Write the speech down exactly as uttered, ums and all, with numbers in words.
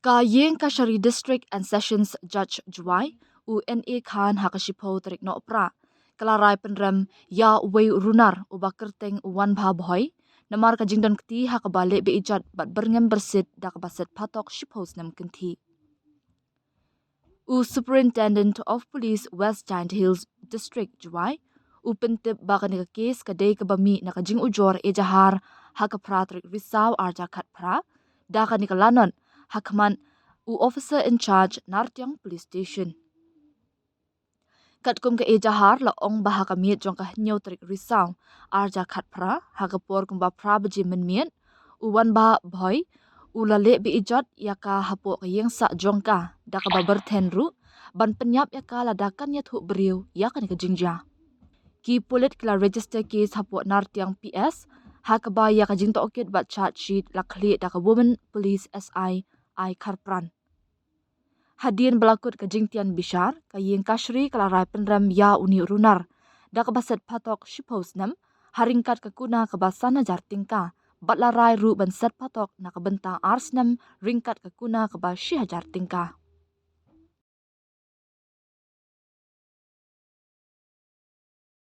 Ka Iingkashari District and Sessions Judge Jowai, u N A Khan, ha ka shiphew tarik Nohprah ka la rai pynrem ïa uwei u runar uba kyrteng u Wanbha Bhoi namar ka jingdon kti ha kaba leh be-ijot bad byrngem byrsit da kaba set phatok shiphew snem kynthih. U Superintendent of Police West Jaintia Hills District Jowai u pyntip ba kane ka kes ka dei kaba mih na ka jingujor ejahar ha ka phra tarik Risaw arhajar khatphra da kane ka lanot ha khmat u Officer in Charge Nartiang Police Station. Katkum ka ejahar la ong ba ha ka miet jong ka hynñiew tarik Risaw arhajar khatphra, ha ka por kumba phra baje mynmiet, u Wanbha Bhoi u la leh be-ijot ïa ka hapoh ka ïingsah jong ka da kaba byrthen ruh ban pynïap ïa ka lada kan ïathuh briew ïa kane ka jingjia. Ki pulit ki la register kes hapoh Nartiang P S, ha kaba ïa ka jingtohkit bad charge sheet la khlieh da ka Women Police S I Ai Kharpran. Hadien ba la kut ka jingtian bishar, ka Iingkashari ka la rai pynrem ïa une u runar da kaba set phatok shiphew snem ha ryngkat ka kuna kaba san hajar tyngka bad la rai ruh ban set phatok na ka bynta ar snem ryngkat ka kuna kaba shi hajar tyngka.